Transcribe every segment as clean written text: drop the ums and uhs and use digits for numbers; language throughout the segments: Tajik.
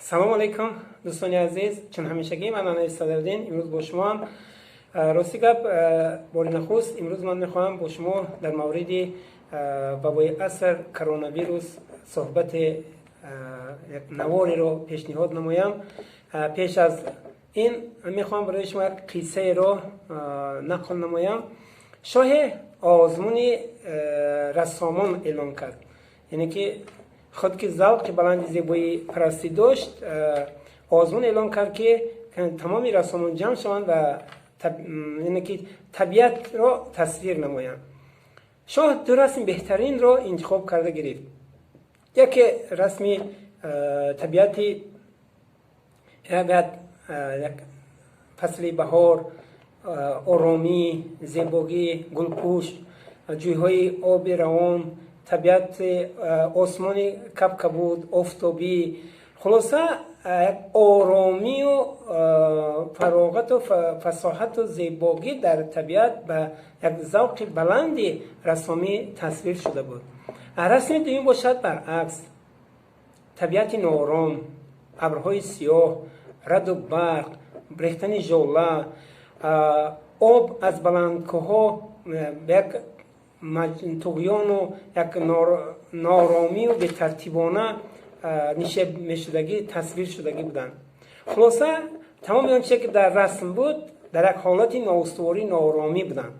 Салом алейкум, дӯстони азиз. Чун ҳамешагӣ, ман Анаи Садриддин имрӯз бо шумоам. Рости гап, бори нахуст имрӯз ман мехоҳам бо шумо дар мавриди вабои аср, коронавирус, суҳбати як навориро пешниҳод намоям. Пеш аз ин мехоҳам барои шумо як қиссаеро нақл намоям. Шоҳе озмуни рассомон эълон кард, яъне ки худ ки завқи баланди зебоипарастӣ дошт, озмун эълон кард, ки тамоми рассомон ҷамъ шаванд ва яъне ки табиатро тасвир намоянд. Шоҳ ду расми беҳтаринро интихоб карда гирифт. Яке расми табиати як фасли баҳор, оромӣ, зебогӣ, гулпӯш, ҷӯйҳои оби равон, табиати осмони кабкабуд, офтобӣ, хулоса, як оромию фароғату фасоҳату зебогӣ дар табиат ба як завқи баланди рассомӣ тасвир шуда буд. Расми дуюм бошад, баръакс, табиати ноором, абрҳои сиёҳ, раъду барқ, рехтани жола, об аз баландкӯҳҳо як туғёну як нооромию бетартибона нишеб мешудагӣ тасвир шудагӣ буданд. Хулоса, тамоми он чизе, ки дар расм буд, дар як ҳолати ноустуворӣ, нооромӣ буданд.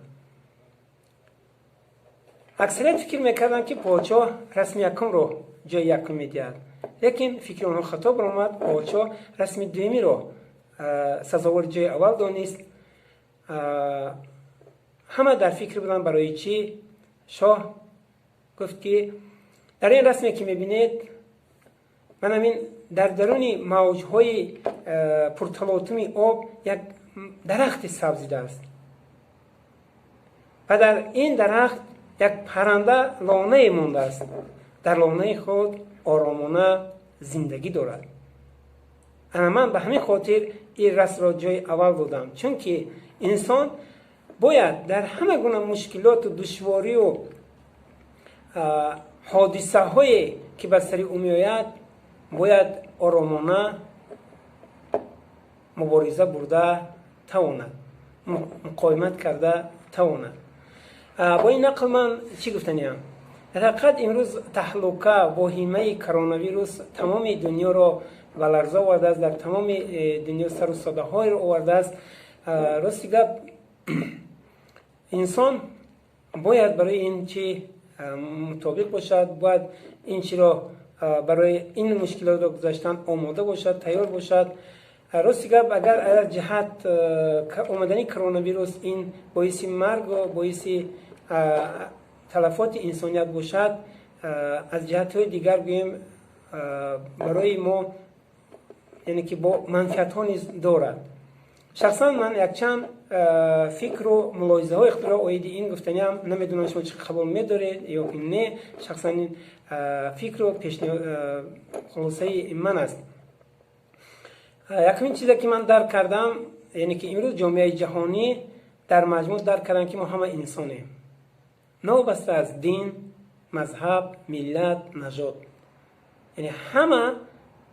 Аксарият фикр мекарданд, ки подшоҳ расми якумро ҷои якум медиҳад, лекин фикри онҳо хато баромад. Подшоҳ расми дуюмиро сазовори ҷои аввал донист. Ҳама дар фикр буданд, барои чӣ. Шоҳ гуфт, ки дар ин расме, ки мебинед, ман ҳамин дар даруни мавҷҳои пурталотуми об як дарахти сабзидааст ва дар ин дарахт як парранда лонае мондааст, дар лонаи худ оромона зиндагӣ дорад. Ана ман ба ҳамин хотир ин расмро ҷои аввал додам, чунки инсон бояд дар ҳама гуна мушкилоту душворию ҳодисаҳое, ки ба сари ӯ меояд, бояд оромона мубориза бурда тавонад, муқовимат карда тавонад. Бо ин нақл ман чӣ гуфтаниам? Дар ҳақиқат, имрӯз таҳлука, воҳимаи коронавирус тамоми дунёро ба ларза овардааст, дар тамоми дунё сару садаҳоеро овардааст. Рости гап, инсон бояд барои ин чи мутобиқ бошад, бояд ин чиро, барои ин мушкилотро гузаштан омода бошад, тайёр бошад. Рости гап, агар аз ҷиҳат омадани коронавирус ин боиси маргу боиси талафоти инсоният бошад, аз ҷиҳатҳои дигар гӯем, барои мо, яъне ки бо манфиатҳо низ дорад. Шахсан ман якчанд фикру мулоҳизаҳои худро оиди ин гуфтаниам. Намедонам, шумо чӣ қабул медоред ё не. Шахсан ин фикру хулосаи ман аст. Якумин чизе, ки ман дарк кардам, яъне ки имрӯз ҷомеаи ҷаҳонӣ дар маҷмӯъ дарк кардам, ки мо ҳама инсонем, новобаста аз дин, мазҳаб, миллат, нажод, яъне ҳама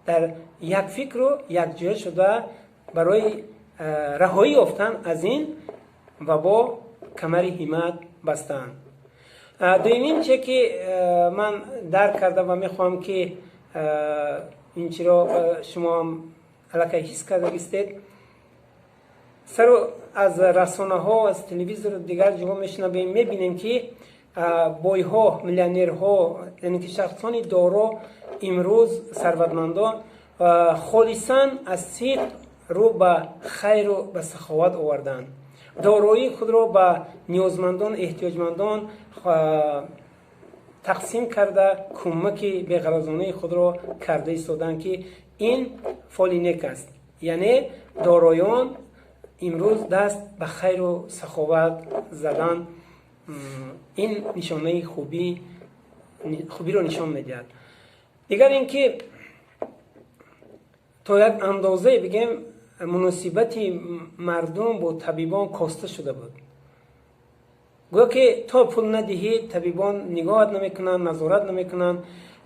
дар як фикру якҷоя шуда барои раҳоӣ ёфтан аз ин вабо камари ҳиммат бастаанд. Дуюмин чизе, ки ман дарк кардам ва мехоҳам, ки ин чиро шумоам аллакай ҳис кардагистед, сару аз расонаҳо, аз телевизору дигар ҷоҳо мешунавем, мебинем, ки бойҳо, миллионерҳо, яъне ки шахсони доро, имрӯз сарватмандон холисан аз сидқ рӯ ба хайру ба саховат оварданд, дороии худро ба ниёзмандон, эҳтиёҷмандон тақсим карда, кӯмаки беғаразонаи худро карда истоданд, ки ин фоли нек аст. Яъне дороён имрӯз даст ба хайру саховат задан, ин нишонаи хубиро нишон медиҳад. Дигар ин ки то як андозае бигем, муносибати мардум бо табибон коста шуда буд. Гӯё ки то пул надиҳӣ, табибон нигоҳат намекунанд, назорат намекунанд,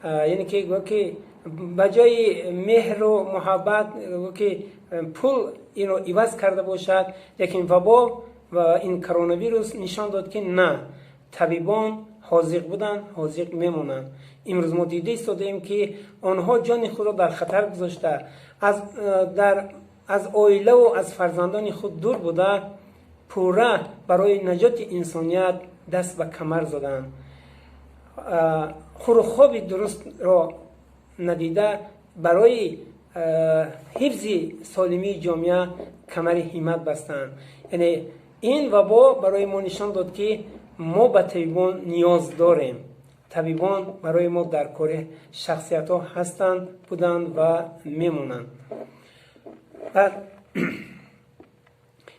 яъне ки гӯё ки Ба ҷои меҳру муҳаббат ки пул инро иваз карда бошад, лекин вабо ва ин коронавирус нишон дод, ки на, табибон ҳозиқ буданд, ҳозиқ мемонанд. Имрӯз мо дида истодаем, ки онҳо ҷони худро дар хатар гузошта, аз оилаву аз фарзандони худ дур буда, пурра барои наҷоти инсоният даст ба камар заданд. Хӯрухоби дурустро надида, барои ҳифзи солимии ҷомеа камари ҳиммат бастанд. Яъне ин вабо барои мо нишон дод, ки мо ба табибон ниёз дорем. Табибон барои мо дар кори шахсиятҳо ҳастанд, буданд ва мемонанд.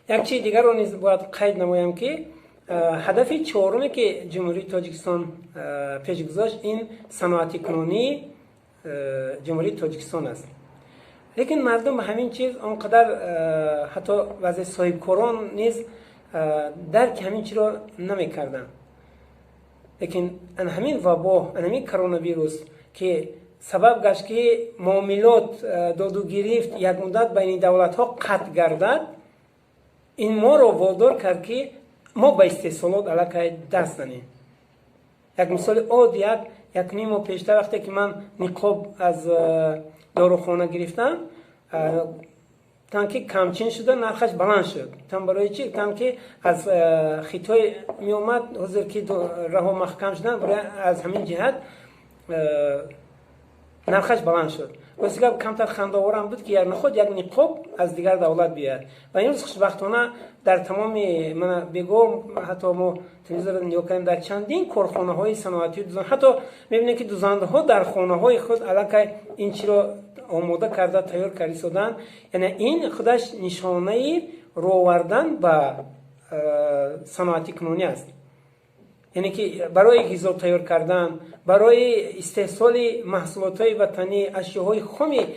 Як чизи дигарро низ бояд қайд намоям, ки ҳадафи чоруме, ки Ҷумҳурии Тоҷикистон пеш гузошт, ин саноатикунонии Ҷумҳурии Тоҷикистон аст. Лекин мардум ба ҳамин чиз он қадар, ҳатто баъзе соҳибкорон низ дарки ҳамин чизро намекарданд. Лекин ан ҳамин вабо, ан ҳамин коронавирус, ки сабаб гашт, ки муомилот, доду гирифт як муддат байни давлатҳо қатъ гардад, ин моро водор кард, ки мо ба истеҳсолот аллакай даст занем. Як мисоли оддӣ: як ним моҳ пештар, вақте ки ман ниқоб аз дорухона гирифтам, тан ки камчин шуда, нархаш баланд шуд. Тан барои чӣ? Тан ки аз Хитой меомад, ҳозир ки раҳо маҳкам шуданд, барои аз ҳамин ҷиҳат нархаш баланд шуд. Рости гап, камтар хандаоворам буд, ки як наход як ниқоб аз дигар давлат биёяд. Ва имрӯз хушбахтона дар тамоми мана бего, ҳатто мо телевизорро нигоҳ кардем, дар чандин корхонаҳои саноатию ҳатто мебинем, ки дузандаҳо дар хонаҳои худ аллакай ин чиро омода карда, тайёр карда истоданд. Яъне ин худаш нишонаи рӯ овардан ба саноатикунонӣ аст. Яъне ки барои ғизо тайёр кардан, барои истеҳсоли маҳсулотҳои ватанӣ, ашёҳои хоми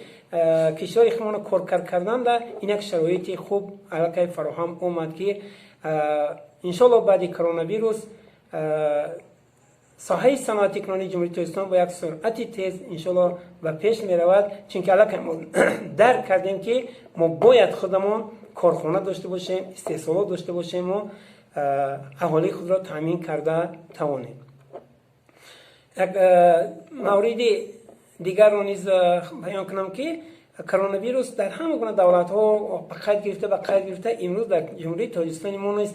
кишвари худмонро коркард кардан да ин як шароити хуб аллакай фароҳам омад, ки иншоалло баъди коронавирус соҳаи саноатикунонии Ҷумҳурии Тоҷикистон бо як суръати тез иншоалло ба пеш меравад, чунки аллакай мо дарк кардем, ки мо бояд худамон корхона дошта бошем, истеҳсолот дошта бошему аҳолии худро таъмин карда тавонем. Як мавриди дигарро низ баён кунам, ки коронавирус дар ҳама гуна давлатҳо ба қайд гирифта, имрӯз дар Ҷумҳурии Тоҷикистони мо низ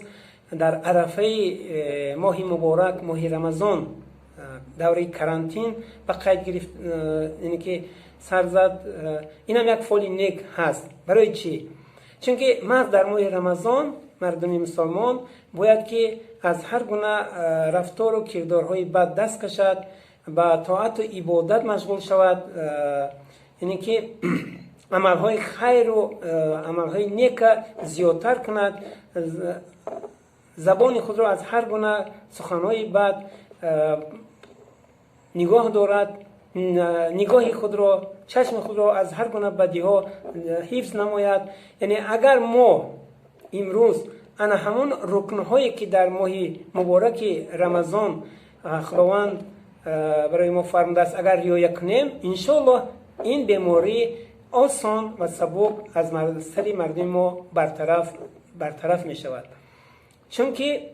дар арафаи моҳи муборак, моҳи Рамазон, давраи карантин ба қайд гирифт, яъне ки сар зад. Инам як фоли нек ҳаст. Барои чӣ? Чунки маҳз дар моҳи Рамазон мардуми мусалмон бояд ки аз ҳар гуна рафтору кирдорҳои бад даст кашад, ба тоату ибодат машғул шавад, яъне ки амалҳои хайру амалҳои нека зиёдтар кунад, забони худро аз ҳар гуна суханҳои бад нигоҳ дорад, нигоҳи худро, чашми худро аз ҳар гуна бадиҳо ҳифз намояд. Яъне агар мо имрӯз ана ҳамон рукнҳое, ки дар моҳи мубораки Рамазон Худованд барои мо фармудааст, агар риоя кунем, иншоаллоҳ ин беморӣ осон ва сабук аз сари мардуми мо бартараф мешавад, чунки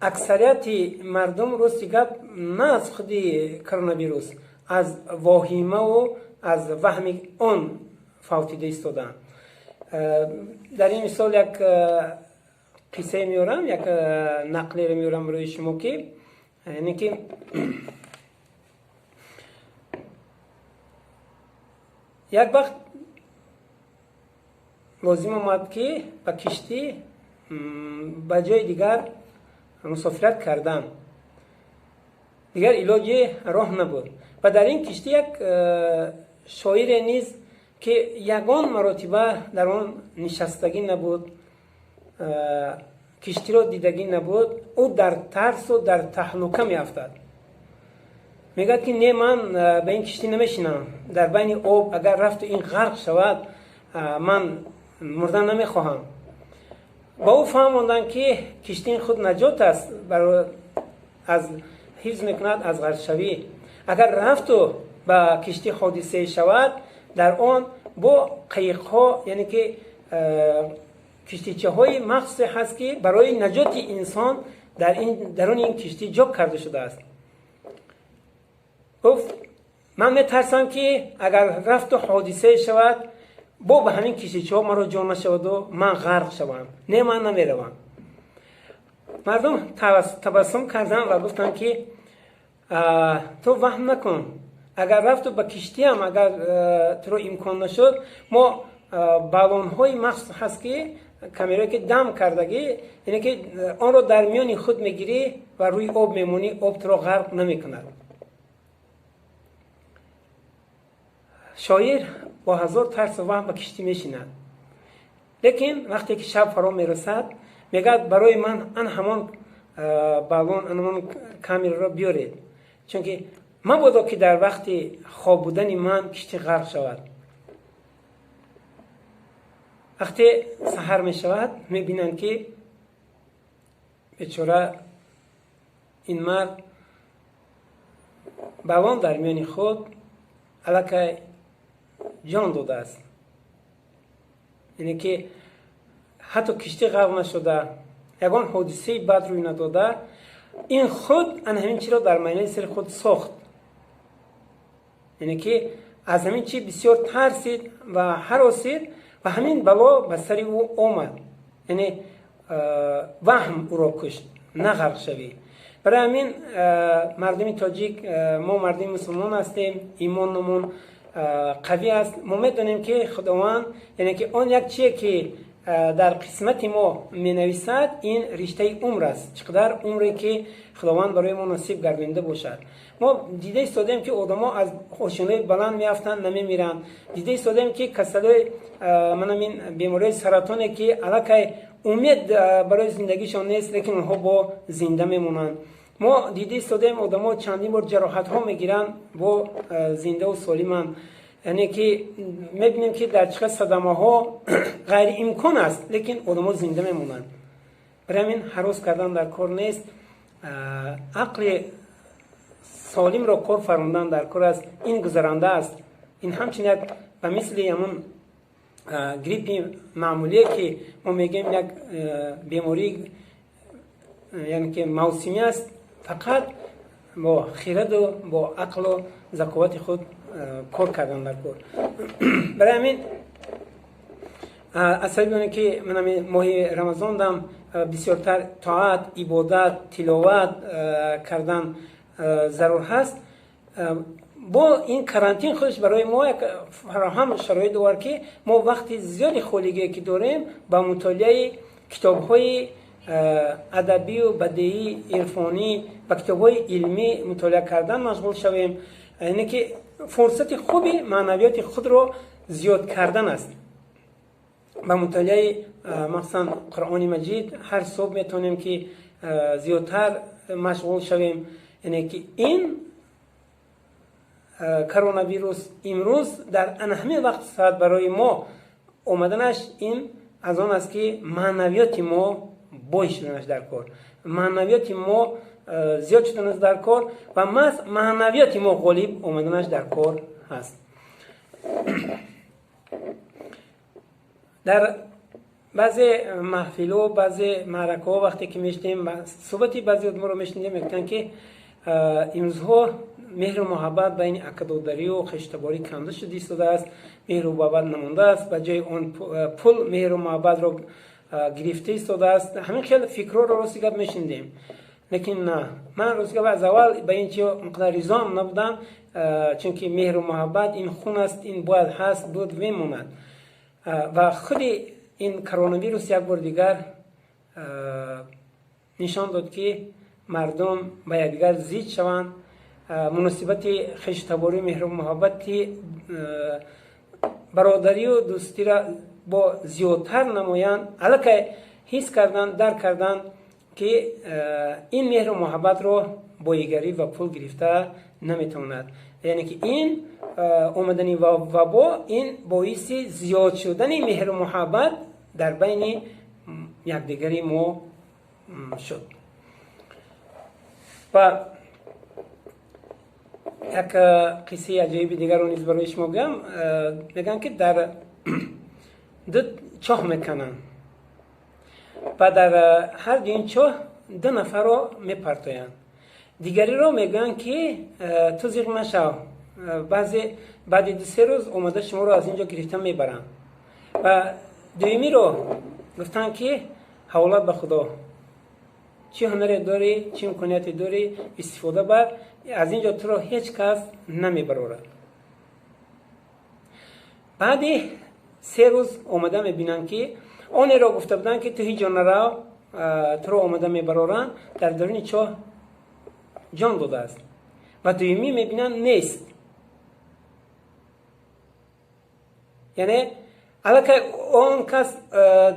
аксарияти мардум, рости гап, на аз худи коронавирус, аз воҳимаву аз ваҳми он фавтида истодаанд. Дар ин мисол як қиссае меорам, як нақлеро меорам барои шумо, ки яъне ки як вақт лозим омад, ки ба киштӣ ба ҷои дигар мусофират кардан, дигар илоҷи роҳ набуд. Ва дар ин киштӣ як шоире низ, ки ягон маротиба дар он нишастагӣ набуд, киштиро дидагӣ набуд, ӯ дар тарсу дар таҳлука меафтад. Мегӯяд, ки не, ман ба ин киштӣ намешинам, дар байни об агар рафту ин ғарқ шавад, ман мурдан намехоҳам. Ба ӯ фаҳмонданд, ки киштии худ наҷот аст, аз ҳифз мекунад аз ғарқшавӣ. Агар рафту ба киштӣ ҳодисае шавад, дар он бо қайиқҳо, яъне ки киштичаҳои махсусе ҳаст, ки барои наҷоти инсон дар даруни ин киштӣ ҷо карда шудааст. Гуфт: ман метарсам, ки агар рафту ҳодисае шавад, бо ба ҳамин киштичаҳо маро ҷо нашаваду ман ғарқ шавам. Не, ман намеравам. Мардум табассум карданд ва гуфтанд, ки ту ваҳм накун, агар рафту ба киштиам агар туро имкон нашуд, мо баллонҳои махсус ҳаст, ки камерое ки дам кардагӣ, яъне ки онро дар миёни худ мегирӣ ва рӯи об мемонӣ, об туро ғарқ намекунад. Шоир бо ҳазор тарсу ваҳм ба киштӣ мешинад, лекин вақте ки шаб фаро мерасад, мегӯяд: барои ман ан ҳамон баллон, ан ҳамон камераро биёред, чунки мабодо ки дар вақти хоб будани ман киштӣ ғарқ шавад. Вақте саҳар мешавад, мебинанд, ки бечора ин мард баллон дар миёни худ аллакай ҷон додааст, яъне ки ҳатто киштӣ ғарқ нашуда, ягон ҳодисаи бад рӯй надода, ин худ ана ҳамин чиро дар майнаи сари худ сохт, яъне ки аз ҳамин чи бисёр тарсид ва ҳаросид ва ҳамин бало ба сари ӯ омад, яъне ваҳм ӯро кушт, на ғарқшавӣ. Барои ҳамин мардуми тоҷик, мо мардуми мусулмон ҳастем, имонамон қавӣ аст. Мо медонем, ки Худованд, яъне ки он як чие, ки дар қисмати мо менависад, ин риштаи умр аст, чӣ қадар умре ки Худованд барои мо насиб гардонида бошад. Мо дида истодем, ки одамо аз ошёнаи баланд меафтанд, намемиранд. Дида истодем, ки касалои манамин бемориҳои саратоне, ки аллакай умед барои зиндагишон нест, лекин онҳо бо зинда мемонанд. Мо дида истодем, одамо чандин бор ҷароҳатҳо мегиранд, бо зиндаву солиманд. Яъне ки мебинем, ки дар чӣ қадр садамаҳо ғайриимкон аст, лекин одамо зинда мемонанд. Барои ҳамин ҳарос кардан дар кор нест, ақли солимро кор фармудан дар кор аст. Ин гузаранда аст, ин ҳамчунин як ба мисли ҳамун гриппи маъмулие, ки мо мегӯем, як беморӣ, яъне ки мавсимӣ аст. Фақат бо хираду бо ақлу заковати худ кор кардан дар кор. Барои ҳамин аз сабаби оне ки манами моҳи Рамазон дам бисёртар тоат, ибодат, тиловат кардан зарур ҳаст, бо ин карантин худаш барои мо як фароҳам шароит овард, ки мо вақти зиёди холигие ки дорем, ба мутолиаи китобҳои адабию бадеӣ, ирфонӣ ва китобҳои илмӣ мутолиа кардан машғул шавем, яъне ки фурсати хуби маънавиёти худро зиёд кардан аст. Ба мутолиаи махсусан Қуръони Маҷид ҳар субҳ метавонем ки зиёдтар машғул шавем. Яъне ки ин коронавирус имрӯз дар ана ҳамин вақт соат барои мо омаданаш, ин аз он аст, ки маънавиёти мо бой шуданаш дар кор, маънавиёти мо зиёд шуданаш дар кор ва маҳз маънавиёти мо ғолиб омаданаш дар кор ҳаст. Дар баъзе маҳфилу баъзе маъракаҳо вақте ки мешунем, суҳбати баъзе одаморо мешунидем, мегуфтанд, ки имрӯзҳо меҳру муҳаббат байни акадодарию хештаборӣ канда шуда истодааст, меҳру муҳаббат намондааст, ба ҷои он пул меҳру муҳаббатро гирифта истодааст. Ҳамин хел фикрҳоро рости гап мешунидем, лекин на, ман рости гап аз аввал ба ин чи онқадар ризоам набудам, чунки меҳру муҳаббат ин хун аст, ин бояд ҳаст, буд, мемонад. Ва худи ин коронавирус як бор дигар нишон дод, ки мардум ба якдигар зид шаванд, муносибати хештаборӣ, меҳру муҳаббати бародарию дӯстиро бо зиёдтар намоянд. Аллакай ҳис кардан, дарк карданд, ки ин меҳру муҳаббатро боигарӣ ва пул гирифта наметавонад. Яъне ки ин омадани вабо ин боиси зиёд шудани меҳру муҳаббат дар байни якдигари мо шуд. Ва Як қиссаи аҷоиби дигарро низ барои шумо гӯям. Мегӯянд, ки дар ду чоҳ мекананд ва дар ҳар ду ин чоҳ ду нафарро мепартоянд. Дигариро мегӯянд, ки ту зиқ машав, баъзе баъди 2-се рӯз омада шуморо аз ин ҷо гирифта мебаранд. Ва дуюмиро гуфтанд, ки ҳаволат ба Худо, чӣ ҳунаре дорӣ, чӣ имконияте дорӣ, истифода бар, аз ин ҷо туро ҳеҷ кас намебарорад. Баъди 3 рӯз омада мебинанд, ки онеро гуфта буданд, ки ту ҳеҷ ҷо нарав, туро омада мебароранд, дар даруни чоҳ ҷон додааст. Ва дуюмӣ мебинанд, нест. Яъне аллакай он кас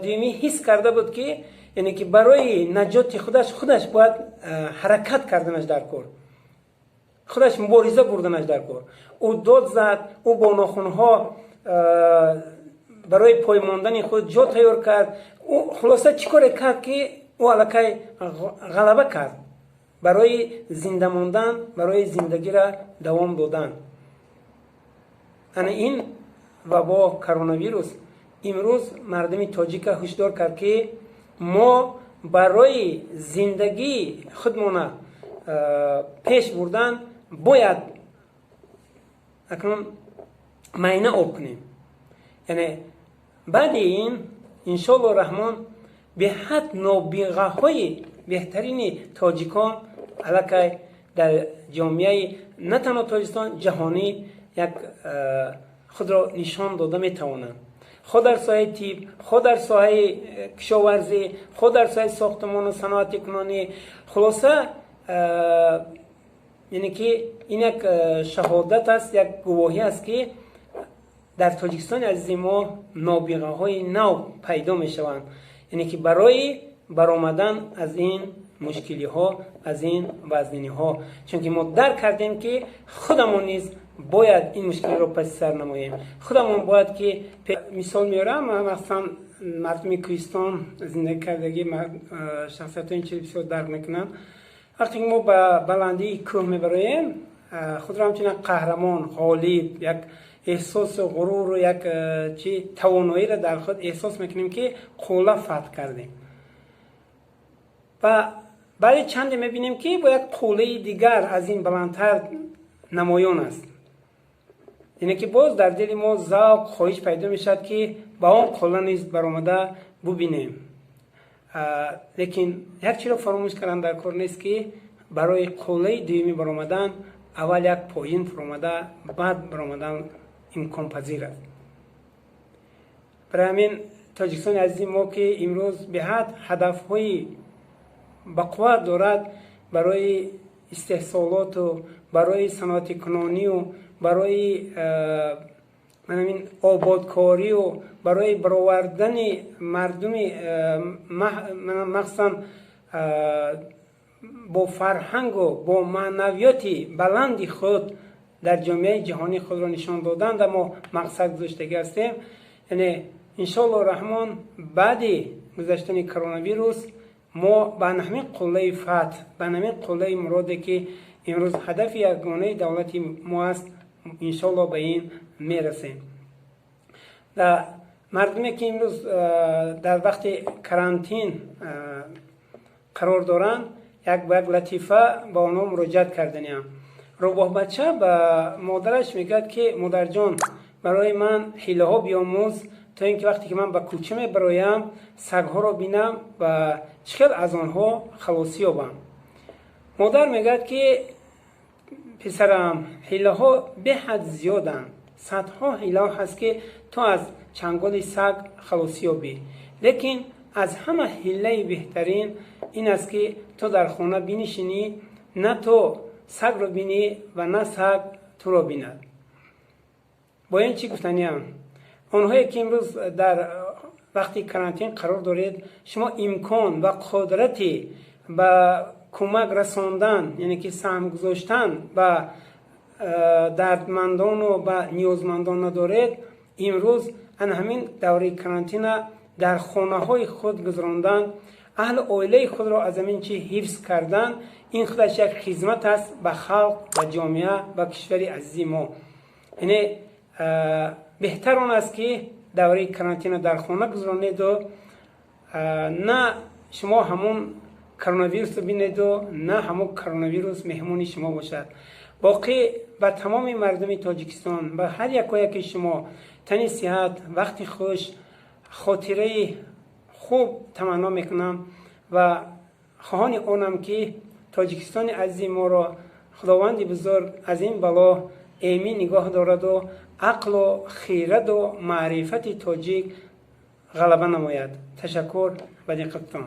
дуюмӣ ҳис карда буд, ки яъне ки барои наҷоти худаш худаш бояд ҳаракат карданаш дар кор, худаш мубориза бурданаш дар кор. Ӯ дод зад, ӯ бо нохунҳо барои поймондани худ ҷо тайёр кард. Ӯ хулоса чӣ коре кард, ки ӯ аллакай ғалаба кард барои зинда мондан, барои зиндагиро давом додан. Ана ин вабо коронавирус имрӯз мардуми тоҷика ҳушдор кард, ки мо барои зиндагии худмона пеш бурдан бояд акнун майна об кунем. Яъне баъди ин, иншоалло раҳмон, беҳад нобиғаҳои беҳтарини тоҷикон аллакай дар ҷомеаи на танҳо Тоҷикистон, ҷаҳонӣ як худро нишон дода метавонанд, хо дар соҳаи тиб, хо дар соҳаи кишоварзӣ, хо дар соҳаи сохтмону саноати кунонӣ. Хулоса, яъне ки ин як шаҳодат аст, як гувоҳӣ аст, ки дар Тоҷикистони азизи мо нобиғаҳои нав пайдо мешаванд, яъне ки барои баромадан аз ин мушкилиҳо, аз ин вазниниҳо, чунки мо дарк кардем, ки худамон низ бояд ин мушкилиро паси сар намоем. Худамон бояд ки, мисол меорам, махсусан мардуми кӯҳистон зиндагӣ кардагӣ шахсиятҳо ин чиз бисёр дарк мекунанд. Вақте ки мо ба баландии кӯҳ мебароем, худро ҳамчун як қаҳрамон, ғолиб, як эҳсосу ғуруру як чи тавоноиро дар худ эҳсос мекунем, ки қулла фатҳ кардем. Ва баъди чанде мебинем, ки бо як қуллаи дигар аз ин баландтар намоён аст. Яъне ки боз дар дили мо завқ, хоҳиш пайдо мешавад, ки ба он қулла низ баромада бубинем. Лекин як чиро фаромӯш кардан дар кор нест, ки барои қуллаи дуюмӣ баромадан аввал як поин фуромада, баъд баромадан имконпазир аст. Барои ҳамин Тоҷикистони азизи мо, ки имрӯз беҳад ҳадафҳои бақувват дорад барои истеҳсолоту барои саноатикунонию барои манамин ободкорию барои баровардани мардуми, махсусан бо фарҳангу бо маънавиёти баланди худ дар ҷомеаи ҷаҳонӣ худро нишон додан да мо мақсад гузоштагӣ ҳастем. Яъне иншоалло раҳмон, баъди гузаштани коронавирус мо ба ҳамин қуллаи фатҳ, ба ҳамин қуллаи муроде, ки имрӯз ҳадафи ягонаи давлати мо аст, иншоалло ба ин мерасем. Мардуме, ки имрӯз дар вақти карантин қарор доранд, як ба як латифа ба онҳо муроҷиат карданиам. Рӯбоҳбача ба модараш мегӯяд, ки модарҷон, барои ман ҳилаҳо биомӯз, то ин ки вақте ки ман ба кӯча мебароям, сагҳоро бинам ва чӣ хел аз онҳо халосӣ ёбам. Модар мегӯяд, ки писарам, ҳилаҳо беҳад зиёданд, садҳо ҳилаҳо ҳаст, ки ту аз чанголи саг халосӣ ёбӣ, лекин аз ҳама ҳилаи беҳтарин ин аст, ки ту дар хона бинишинӣ, на ту сагро бинӣ ва на саг туро бинад. Бо ин чӣ гуфтаниам? Онҳое, ки имрӯз дар вақти карантин қарор доред, шумо имкон ва қудрати ба кӯмак расондан, яъне ки саҳм гузоштан ба дардмандону ба ниёзмандон надоред. Имрӯз ана ҳамин давраи карантина дар хонаҳои худ гузарондан. Аҳли оилаи худро аз ҳамин чи ҳифз кардан, ин худаш як хизмат аст ба халқ, ба ҷомеа, ба кишвари азизи мо. Яъне беҳтар он аст, ки давраи карантинро дар хона гузаронеду на шумо ҳамун коронавирусро бинеду, на ҳамун коронавирус меҳмони шумо бошад. Боқӣ ба тамоми мардуми Тоҷикистон, ба ҳар якояки шумо тани сиҳат, вақти хуш, хотираи хуб таманно мекунам ва хоҳони онам, ки Тоҷикистони азизи моро Худованди бузург аз ин бало эмин нигоҳ дораду ақлу хираду маърифати тоҷик ғалаба намояд. Ташаккур ба диққататон.